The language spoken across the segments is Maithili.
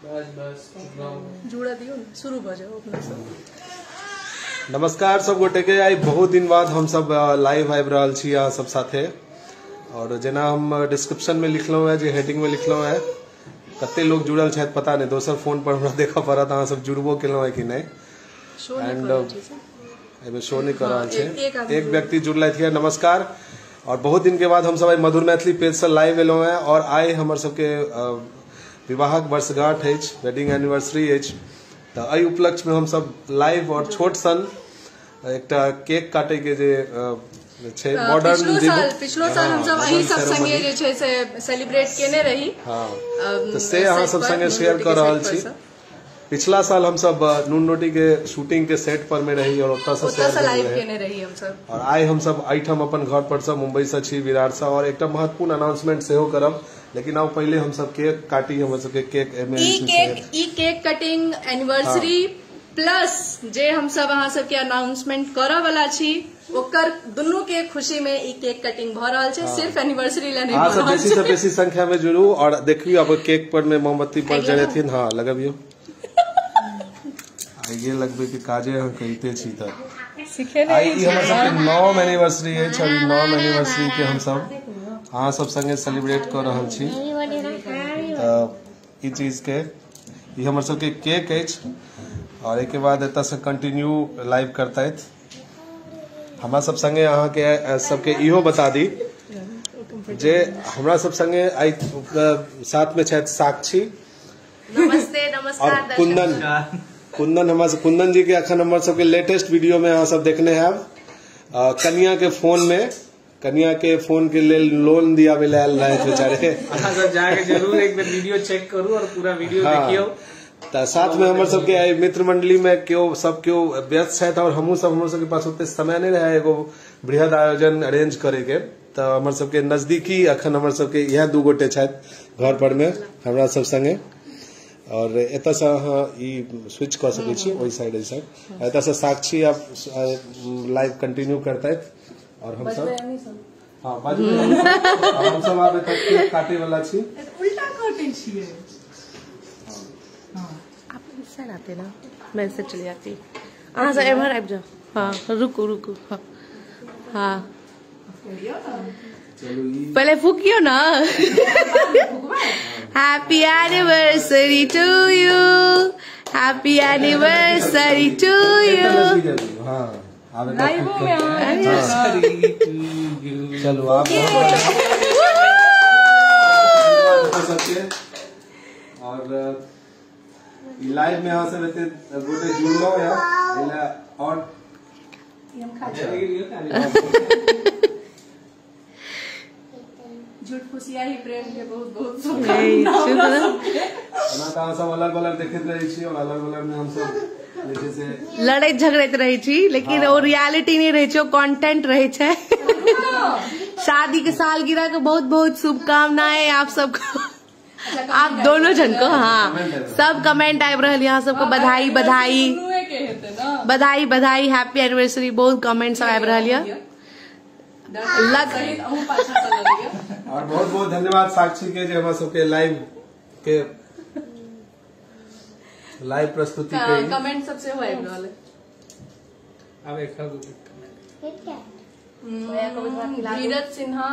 बस बस जुड़ा दियो ने, शुरू भ जाओ अपना सब। नमस्कार सब गोटे के। आई बहुत दिन बाद हम सब लाइव आबि रहल छी अहाँ सब साथे। और जेना हम डिस्क्रिप्शन में लिखलहुँ है, जे हेडिंग में लिखलहुँ है, कते लोग जुड़ल छथि पता नहीं, दोसर फोन पर हमरा देखऽ पड़त अहाँ सब जुड़बो केलहुँ है कि नहीं। एंड एहिमे शो नहीं कर रहल छै, एक व्यक्ति जुड़लथि है। नमस्कार। और बहुत दिन के बाद हम सब आई मधुर मैथिली पेज से लाइव एलहुँ है। और आइ हमर सबके विवाहक वर्षगांठ अछि, वेडिंग एनिवर्सरी अछि, तऽ एहि उपलक्ष्य में हम सब लाइव और छोट सन एकटा केक काटे के जे छै मॉडर्न, पिछलो साल हम सब एही सब संगे जे छै से सेलिब्रेट केने रही। हाँ, तऽ से अहाँ सब संगे शेयर कर रहल छी। पिछला साल हम सब नून रोटी के शूटिंग के सेट पर में रही और ओतऽ से शेयर लाइव केने रही हम सब। और आइ हम सब एहिठाम अपन घर पर से मुंबई से छी, विरार से। और एकटा महत्वपूर्ण अनाउंसमेंट सेहो करब, लेकिन आब पहिले हम सब केक काटी। हमर सबके केक ई केक कटिंग एनिवर्सरी प्लस जे हम सब अहाँ सबके अनाउंसमेंट करऽ वाला छी ओकर दुनू के खुशी में ई केक कटिंग भ रहल छै। सिर्फ एनिवर्सरी ला नहीं, अहाँ सब बेसी से बेसी संख्या में जुड़ू। और देखियो अब केक पर में मोमबत्ती पर जरेथिन। हाँ लगबियो, आइए लगबे के काजे अहाँ करिते छी। तऽ आइ ई हमर सबके 9 एनिवर्सरी अछि और 9 एनिवर्सरी के हम सब अहाँ सब संगे सेलिब्रेट कर रहल छी। तऽ ई चीज के ई हमर सबके केक अछि। और एहिके बाद एतऽ से कंटिन्यू लाइव करतथि हमरा सब संगे। अहाँ के सबके इहो बता दी जे हमरा सब संगे आइ साथ में छथि साक्षी। नमस्ते नमस्कार। और कुंदन, कुंदन हमरा कुंदन जी के अखन हमर सबके लेटेस्ट वीडियो में अहाँ सब देखने हैब। कनिया के फोन में, कनिया के फोन के लेल लोन दियाबे ले आयल रहथि बेचारे। अहाँ सब जाके जरूर एक बेर वीडियो चेक करू और पूरा वीडियो देखियो। तऽ साथ में हमर सबके आई मित्र मंडली में केओ सब केओ व्यस्त छथि और हमहूँ सब, हमर सबके पास ओते समय नहीं रहे एगो बृहद आयोजन अरेंज करे के। तऽ हमर सबके नजदीकी अखन हमर सबके इएह दू गोटे छथि घर पर में हमरा सब संगे। और एतऽ से अहाँ ई स्विच कऽ सकै छी ओहि साइड एहि साइड। एतऽ से साक्षी आब लाइव कंटिन्यू करतथि और हम सब हाँ बाजू। हम सब आब एतऽ केक काटे वाला छी। उल्टा काटे छियै। आप इस साइड आते ना, मैं इससे चली जाती। अहाँ सब एम्हर आबि जाओ। हाँ रुकू रुकू। हाँ हाँ पहले फूकियो ना। Happy anniversary to you, happy anniversary to you. चलो आप और लाइव में अहाँ सब एते गोटे जुड़लहुँ और झूठ फुसिया ही प्रेम के बहुत बहुत शुभकामना। अहाँ सब अलग अलग देखैत रहै छी और अलग अलग में हम सब जे छै से लड़ैत झगड़ैत रहै छी, लेकिन ओ रियलिटी नहीं रहै छै, ओ कंटेंट रहै छै। शादी के सालगिरह के बहुत बहुत शुभकामनाएं आप सबको, आप दोनों जन को। हाँ सब कमेंट आबि रहल यहाँ सबको बधाई बधाई बधाई बधाई, हैप्पी एनिवर्सरी, बहुत कमेंट सब आबि रहल यऽ। और बहुत बहुत धन्यवाद साक्षी के जे हमरा सबके लाइव के लाइव प्रस्तुति के कमेंट सबसे आबि रहल है। आब एक धीरज सिन्हा।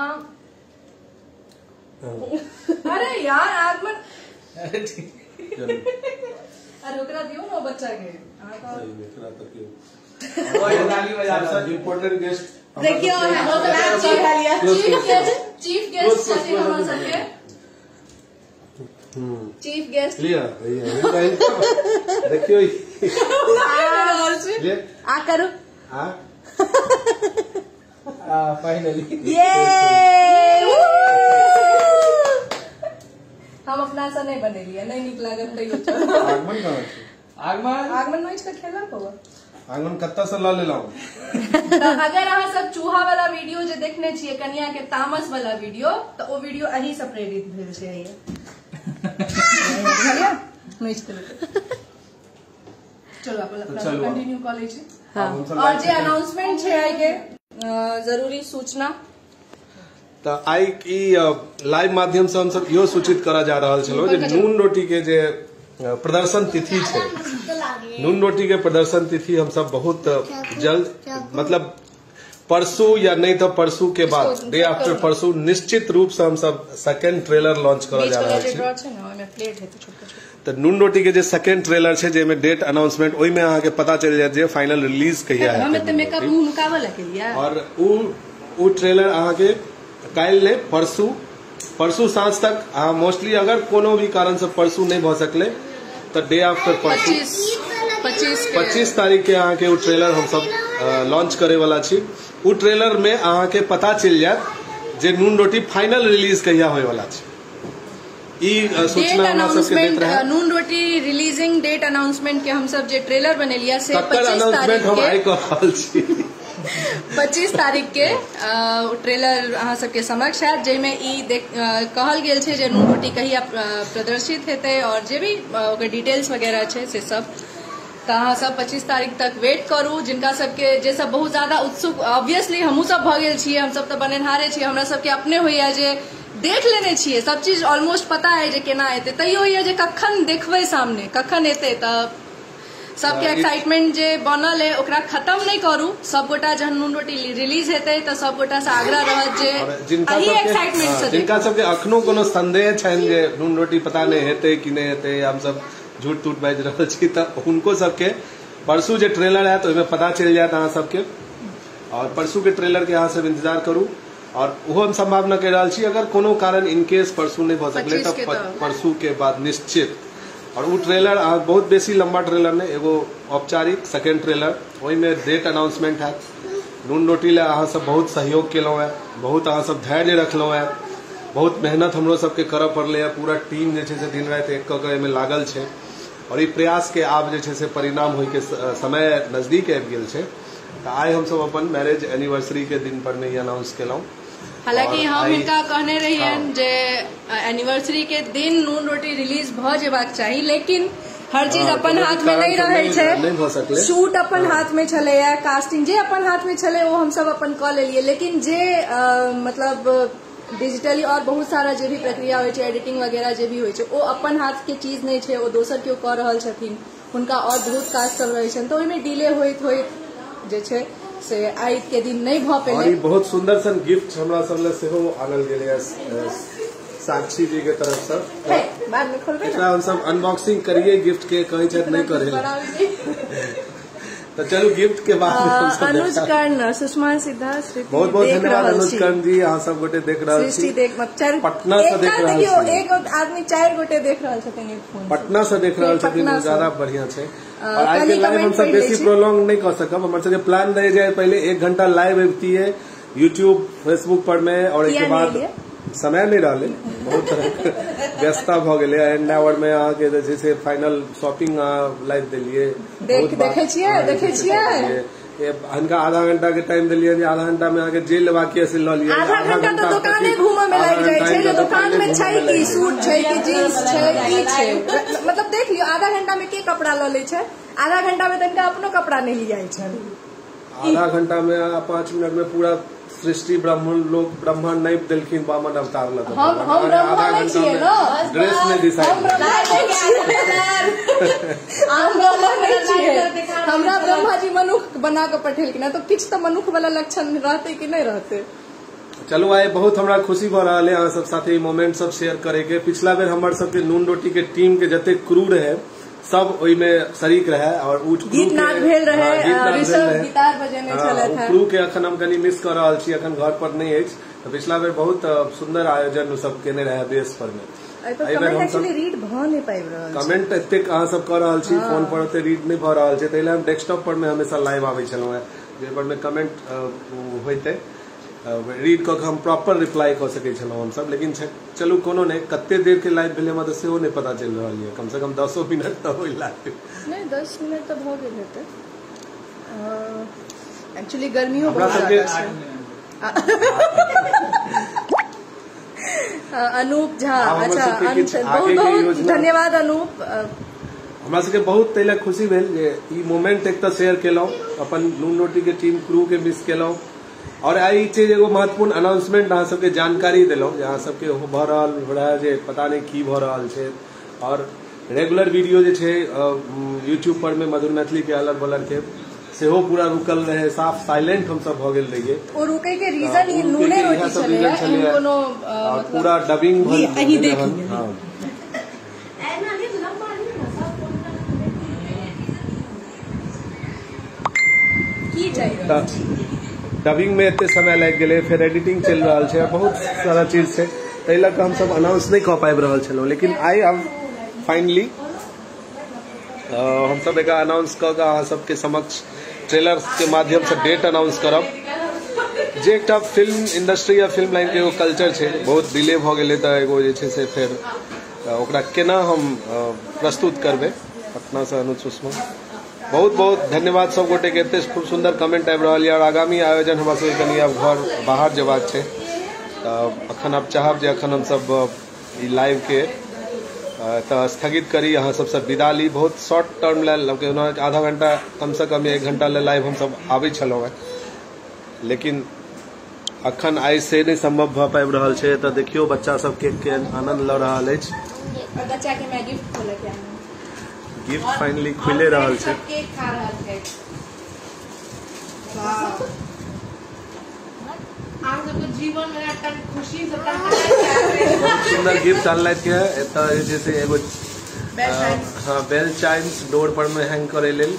अरे यार आगमन, अरे ओकरा दियो ना बच्चा के। इम्पोर्टेंट गेस्ट देखियो, चीफ गेस्ट छथिन हमर सबके, चीफ गेस्ट। लिया देखियो आ करू आ फाइनली ये हम अपना से नहीं बनेलियै, नहीं नीक लागल तैयो चल। आगमन कहाँ छै? आगमन आगमन नोच के खेलक होगा। आगमन कत्ता से ल लेलहुँ? तऽ अगर अहाँ सब चूहा वाला वीडियो जे देखने छियै, कनिया के तामस वाला वीडियो, तऽ ओ वीडियो अही से प्रेरित भेल छै। नोच के चलो अपना कंटिन्यू कऽ लै छी। और जे अनाउंसमेंट छै आइ के जरूरी सूचना, तऽ आइ ई लाइव माध्यम से हमसब इहो सूचित करऽ जा रहल छलहुँ जे नून रोटी के जे प्रदर्शन तिथि छै, नून रोटी के प्रदर्शन तिथि हम सब बहुत जल्द, मतलब परसू या नहीं तो परसू के बाद, डे आफ्टर परसू निश्चित रूप से हम सब सेकेंड ट्रेलर लॉन्च करऽ जा रहल छी। तो नून रोटी के जे सेकेंड ट्रेलर छै जेमे डेट अनाउंसमेंट, ओहिमे अहाँ के पता चलि जायत जे फाइनल रिलीज कहिया हेतै। और उ ट्रेलर अहाँ के काल्हि नहि परसू, परसू साँझ तक अहाँ मोस्टली अगर कोनो भी कारण से परसू नहीं भऽ सकलै तो डे आफ्टर परसू 25 तारीख के अहाँ के उ ट्रेलर हम सब लॉन्च करे वाला छी। उ ट्रेलर में अहाँ के पता चलि जायत जे नून रोटी फाइनल रिलीज कहिया होय वाला छै। ई सूचना हमरा सबके देत रहे। नून रोटी रिलीजिंग डेट अनाउंसमेंट के हम सब जे ट्रेलर बनेलिया से 25 तारीख हम आइ कह रहल छी। 25 तारीख के ट्रेलर अहाँ सबके समक्ष है, जाहिमे ई कहल गेल छै जे नून रोटी कहिया प्रदर्शित हेतै और जे भी ओकर डिटेल्स वगैरह छै से सब। तो अहाँ सब 25 तारीख तक वेट करू। जिनका सबके जे सब बहुत ज्यादा उत्सुक, ऑब्वियसली हमहूँ सब भऽ गेल छियै, हमसब तऽ बनेनहारे छियै, हमरा सबके अपने होइया जे देख लेने छियै सब चीज, ऑलमोस्ट पता है जे केना एतै, तैयो होइया जे कखन देखबै सामने, कखन एतै। तऽ सबके एक्साइटमेंट जे बनल है ओकरा खत्म नहीं करू। सबगोटा जहन नून रोटी रिलीज हेतै तऽ सबगोटा से आग्रह रहत जे एही एक्साइटमेंट से, जिनका सबके अखनो कोनो संदेह छनि जे नून रोटी पता नहीं हेतै कि नहीं हेतै, हम सब झूठ तूठ बाजि रहल छी, तऽ हुनको सबके परसू जे ट्रेलर आयत ओहिमे पता चलि जायत अहाँ सबके। और परसू के ट्रेलर के अहाँ सब इंतजार करू। और ओहो हम संभावना कहि रहल छी अगर कोनो कारण इनकेस परसू नहीं भऽ सकलै तऽ परसू के बाद निश्चित। और उ ट्रेलर अहाँ बहुत बेसी लंबा ट्रेलर नहीं, एगो औपचारिक सेकेंड ट्रेलर, ओहिमे डेट अनाउंसमेंट हैत। नून रोटी लए अहाँ सब बहुत सहयोग केलहुँ हेँ, बहुत अहाँ सब धैर्य रखलहुँ हेँ, बहुत मेहनत हमरो सबके करऽ पड़लै हेँ, पूरा टीम जे छै से दिन राति एक कऽ के एहिमे लागल छै। और ई प्रयास के आब जे छै से परिणाम होय के समय नजदीक आबि गेल छै। तऽ आइ हमसब अपन मैरिज एनिवर्सरी के दिन पर मे ई अनाउंस केलहुँ। हालांकि हम हिनका कहने रहियनि जे एनिवर्सरी के दिन नून रोटी रिलीज भऽ जेबाक चाही, लेकिन हर चीज अपन हाथ में नहीं रहै छै। शूट अपन हाथ में छलैया, कास्टिंग जे अपन हाथ में छलै ओ हमसब अपन कऽ लेलियै, लेकिन जे मतलब डिजिटली और बहुत सारा जे भी प्रक्रिया होइ छै, एडिटिंग वगैरह जे भी होइ छै, ओ अपन हाथ के चीज नहीं छै, ओ दोसर केओ कऽ रहल छथिन, हुनका और बहुत काज सब रहै छनि, तऽ ओहिमे डिले होइत होइत जे छै से आइ के दिन नहीं भऽ पेलै। और ई बहुत सुंदर सन गिफ्ट हमरा सब लए सेहो आनल गेलै साक्षी जी के तरफ से। बाद में खोलबै ना, हम सब अनबॉक्सिंग करिए गिफ्ट के, कहै छथि नहीं करै, तो चलू गिफ्ट के बाद में। अनुज कर्ण, सुषमा सिद्धा, बहुत बहुत धन्यवाद अनुज कर्ण जी, अहाँ सब गोटे देख रहल छी। पटना से देख रहल छी, एक आदमी 4 गोटे देख रहल छथिन एक फोन, पटना से देख रहल छथिन, ज्यादा बढ़िया छै। और आइ के लाइव हम सब बेसी प्रोलॉन्ग नहीं कर सकब, हमर सबके प्लान रहे जाए पहले 1 घंटा लाइव अबतियै यूट्यूब फेसबुक पर में, और एहिके बाद समय नहीं रहलै, बहुत तरह व्यस्तता भऽ गेलै। एंड आवर में अहाँ के जे छै से फाइनल शॉपिंग लाइव देलियै, देखै छियै, देखै छियै हिनका आधा घंटा के टाइम देलियै जे आधा घंटा में अहाँ के जे लेबाक ये से लऽ लिअ। आधा घंटा तऽ दुकाने घूमऽ में लागि जाइ छै, जे दुकान में छै की सूट छै की जींस छै की छै, मतलब देख लियौ आधा घंटा में के कपड़ा लऽ लै छै, आधा घंटा में तऽ हिनका अपनो कपड़ा नहि लियाइ छै। आधा घंटा में 5 मिनट में पूरा सृष्टि ब्राह्मण लोग ब्राह्मण नहीं देलखिन, बामन अवतार लग, हम ब्राह्मण नहीं छियै ना, ड्रेस नहीं डिसाइड, हम ब्राह्मण नहीं छियै, हमरा ब्रह्मा जी मनुख बना के पठेलखिन, तो किछु तऽ मनुख वाला लक्षण रहतै कि नहीं रहतै। चलू आइ बहुत हमरा खुशी भऽ रहल है अहाँ सब साथे ई मोमेंट सब शेयर करे के। पिछला बेर हमर सबके नून रोटी के टीम के जते क्रू रहे सब ओहिमे शरीक रहे, और उ गीत नाद भेल रहे, ऋषभ गिटार बजेने छलथि हें। क्रू के अखन हम कनी मिस कऽ रहल छी, अखन घर पर नहीं अछि। तऽ पिछला बेर बहुत सुंदर आयोजन सब केने रहे बेस पर में। एहि पर कमेंट एक्चुअली रीड भऽ नहि पाबि रहल छै, कमेंट एतेक अहाँ सब कऽ रहल छी, फोन पर ओते रीड नहि भऽ रहल छै, ताहि लए हम डेस्कटॉप पर में हमेशा लाइव आबै छलहुँ हेँ, जाहि पर में कमेंट होइतै रीड कऽ के हम प्रॉपर रिप्लाई कऽ सकै छलहुँ हमसब। लेकिन चलू कोनो नहि, कते देर के लाइव भेलै हमरा तऽ सेहो नहि पता चलि रहल यऽ, कम से कम 10 मिनट तऽ होय लाइव, नहि 10 मिनट तऽ भऽ गेल हेतै। एक्चुअली गर्मियो बहुत ज्यादा छै। अनूप झा, अच्छा बहुत बहुत धन्यवाद अनूप। हमरा सबके बहुत ताहि लए खुशी भेल जे ई मोमेंट एक तऽ शेयर केलहुँ, अपन नून रोटी के टीम क्रू के मिस केलहुँ, और आई चीज एगो महत्वपूर्ण अनाउंसमेंट अहाँ सबके जानकारी देलहुँ जे अहाँ सबके भऽ रहल रहे जे पता नहीं की भऽ रहल छै। और रेगुलर वीडियो जे छै यूट्यूब पर में मधुर मैथिली के अलग बलर के सेहो पूरा रुकल रहे, साफ साइलेंट हम सब भऽ गेल रहिए। ओ रुकै के रीजन ई नूने रोटी छलै, एहन कोनो पूरा डबिंग भऽ। हां डबिंग में एते समय लागि गेलै, फेर एडिटिंग चलि रहल छै, बहुत सारा चीज छै, ताहि लऽ कऽ हमसब अनाउंस नहि कऽ पाबि रहल छलहुँ। लेकिन आइ आब फाइनली हमसब एकरा अनाउंस कऽ कऽ अहाँ सबके समक्ष ट्रेलर के माध्यम से डेट अनाउंस करब। जे एकटा फिल्म इंडस्ट्री या फिल्म लाइन के एगो कल्चर छै, बहुत डिले भऽ गेलै तऽ एगो जे छै से फेर ओकरा केना हम प्रस्तुत करबै। पटना से अनुज सुषमा, बहुत बहुत धन्यवाद सब गोटे के, एते खूब सुंदर कमेंट आबि रहल यऽ। और आगामी आयोजन हमरा सबके कनि आब घर बाहर जेबाक छै, तऽ अखन आब चाहब जे अखन हमसब ई लाइव के तऽ स्थगित करी, अहाँ सबसँ विदा ली। बहुत शॉर्ट टर्म लए आधा घंटा कम से कम 1 घंटा लए लाइव हमसब आबै छलहुँ हेँ, लेकिन अखन आइ से नहि संभव भऽ पाबि रहल छै। तऽ देखियौ बच्चा सब केक के आनंद लऽ रहल अछि। बच्चा के मैं गिफ्ट खोलऽ के गिफ्ट फाइनली खुले रहल छै। केक खा रहल छै। अहाँ सबके जीवन में एकटा खुशी से बहुत सुंदर गिफ्ट आनलथि है। एतऽ जे छै एगो हाँ बेल चाइम्स डोर पर में हैंग करे लेल,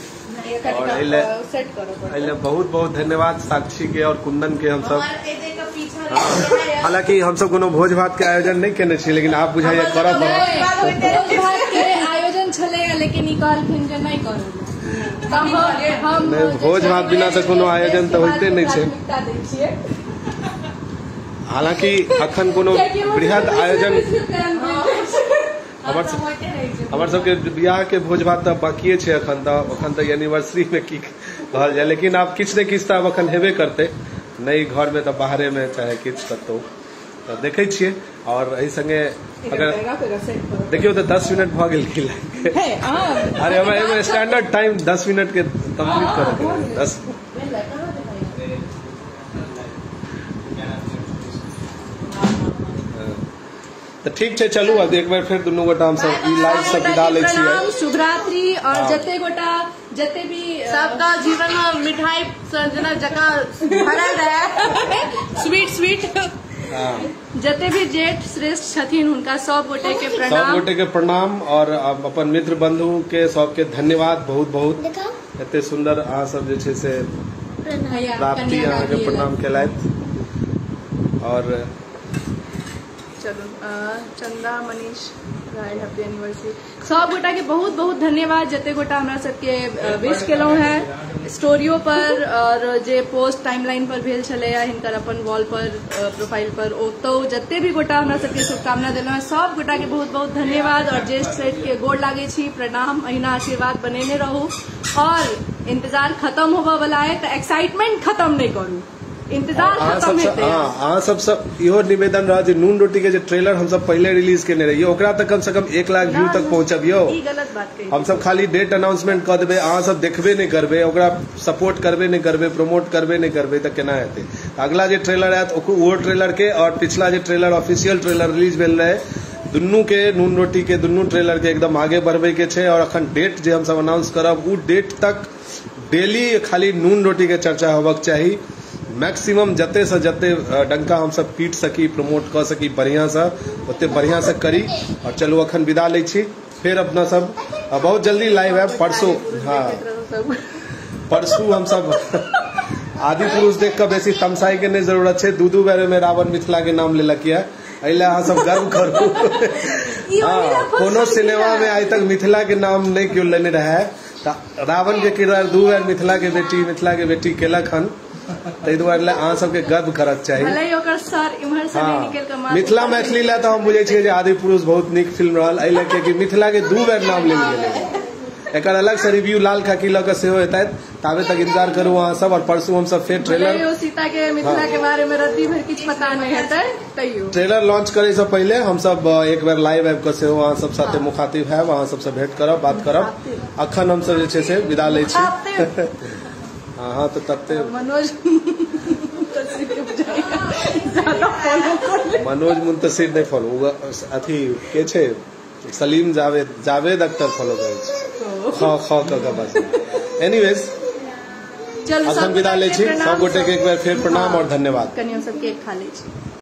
और एहि बहुत बहुत धन्यवाद साक्षी के और कुंदन के। हम सब हालांकि हम सब कोनो भोज भात के आयोजन नहीं केने छी, लेकिन आप बुझाइए करऽ पड़त। आयोजन छलै लेकिन ई कहलखिन जे नहि करू। भोज भात बिना तऽ कोनो आयोजन तऽ होइते नहि छै। हालांकि अखन कोनो बृहद आयोजन हमर सबके बियाह के भोज भात तऽ बाकिए छै अखन, तऽ अखन तऽ एनिवर्सरी में की कहल जाय, लेकिन आब किछु ने किछु तऽ आब अखन हेबे करतै, नहि घर में तऽ बाहरे में चाहे किछु कतौ, तऽ देखै छियै। और एहि संगे अगर देखियौ तऽ 10 मिनट भऽ गेल की लाइव। अरे हमरा एगो स्टैंडर्ड टाइम 10 मिनट के कम्प्लीट करऽ के 10। तऽ ठीक छै, चलू अब एक बेर फेर दुनू गोटा हमसब ई लाइव से विदा लै छियै। शुभरात्रि। और जते गोटा जते भी सबका जीवन में मिठाई जेना जकाँ भरल रहे, स्वीट स्वीट। जते भी जेठ श्रेष्ठ छथिन हुनका सब गोटे के प्रणाम, सब गोटे के प्रणाम। और अपन मित्र बंधु के सबके धन्यवाद बहुत बहुत, एते सुंदर अहाँ सब जे छै से प्राप्ति अहाँ के प्रणाम केलथि। और चलू चंदा मनीष राय हैप्पी एनिवर्सरी। सब गोटा के बहुत बहुत धन्यवाद जते गोटा हमरा सबके विश केलहुँ हैं स्टोरियो पर, और जे पोस्ट टाइमलाइन पर भेल छलैया हिनकर अपन वॉल पर प्रोफाइल पर, ओतौ जते भी गोटा हमरा सबके शुभकामना देलहुँ हैं सब गोटा के बहुत बहुत धन्यवाद। और ज्येष्ठ श्रेष्ठ के गोड़ लागै छी, प्रणाम, अहिना आशीर्वाद बनेने रहू। और इंतजार खत्म होबऽ वाला है तऽ एक्साइटमेंट खत्म नहीं करू, इंतजार खत्म हेतै। अहाँ सबसँ इहो निवेदन रह जे नून रोटी के जे ट्रेलर हमसब पहिले रिलीज केने रहियै ओकरा तऽ कम से कम 1 लाख व्यू तक पहुंचबियौ। ई गलत बात कही। हमसब खाली डेट अनाउंसमेंट कऽ देबै, अहाँ सब देखबे नहि करबै, ओकरा सपोर्ट करबे नहि करबै, प्रमोट करबे नहि करबै तऽ केना हेतै। अगला जे ट्रेलर आयत ओहो ट्रेलर के और पिछला जे ट्रेलर ऑफिशियल ट्रेलर रिलीज भेल रहे दुनू के नून रोटी के दुनू ट्रेलर के एकदम आगे बढ़बै के छै। और अखन डेट जे हमसब अनाउंस करब उ डेट तक डेली खाली नून रोटी के चर्चा होबक चाही। मैक्सिमम जते से जते डंका हमसब पीट सकी, प्रमोट कऽ सकी बढ़िया से ओते बढ़िया से करी। और चलू अखन विदा लै छी, फेर अपना सब बहुत जल्दी लाइव है परसों। हाँ परसू हमसब आदि पुरुष देख कऽ बेसी तमसाई के नहीं जरूरत छै, दू दू बेर में रावण मिथिला के नाम लेलक यऽ, एहि लए अहाँ सब गर्व करू। हाँ कोनो सिनेमा में आइ तक मिथिला के नाम नहीं केओ लेने रहे, तऽ रावण के किरदार 2 बेर मिथिला के बेटी केलक हन, ताहि दुआरे लए अहाँ सबके गर्व करक चाही। मिथिला मैथिली लए तऽ हम बुझै छियै जे आदि पुरुष बहुत नीक फिल्म रहल, एहि लए कियाकि मिथिला के 2 बेर नाम लेल गेलै। एकर अलग से रिव्यू लाल खाकी लऽ कऽ सेहो हेतै, ताबे तक इंतजार करू अहाँ सब। और परसू हमसब फेर ट्रेलर सीता के मिथिला के बारे में रत्ती भर किछु पता नहीं हेतै तैयो ट्रेलर लॉन्च करे से पहिले हमसब एक बेर लाइव आबि कऽ सेहो अहाँ सब साथे मुखातिब हैब, अहाँ सबसँ भेंट करब, बात करब। अखन हमसब जे छै से विदा लै छी। हाँ तो तब मनोज मनोज मुंतशिर नहीं फॉलो अथी के छै सलीम जावेद, जावेद अख्तर फॉलो करै छी। ख ख क क बस। एनीवेज चलू अखन विदा लै छी, सब गोटे के एक बेर फेर प्रणाम और धन्यवाद। कनियो सब केक खा लै छी।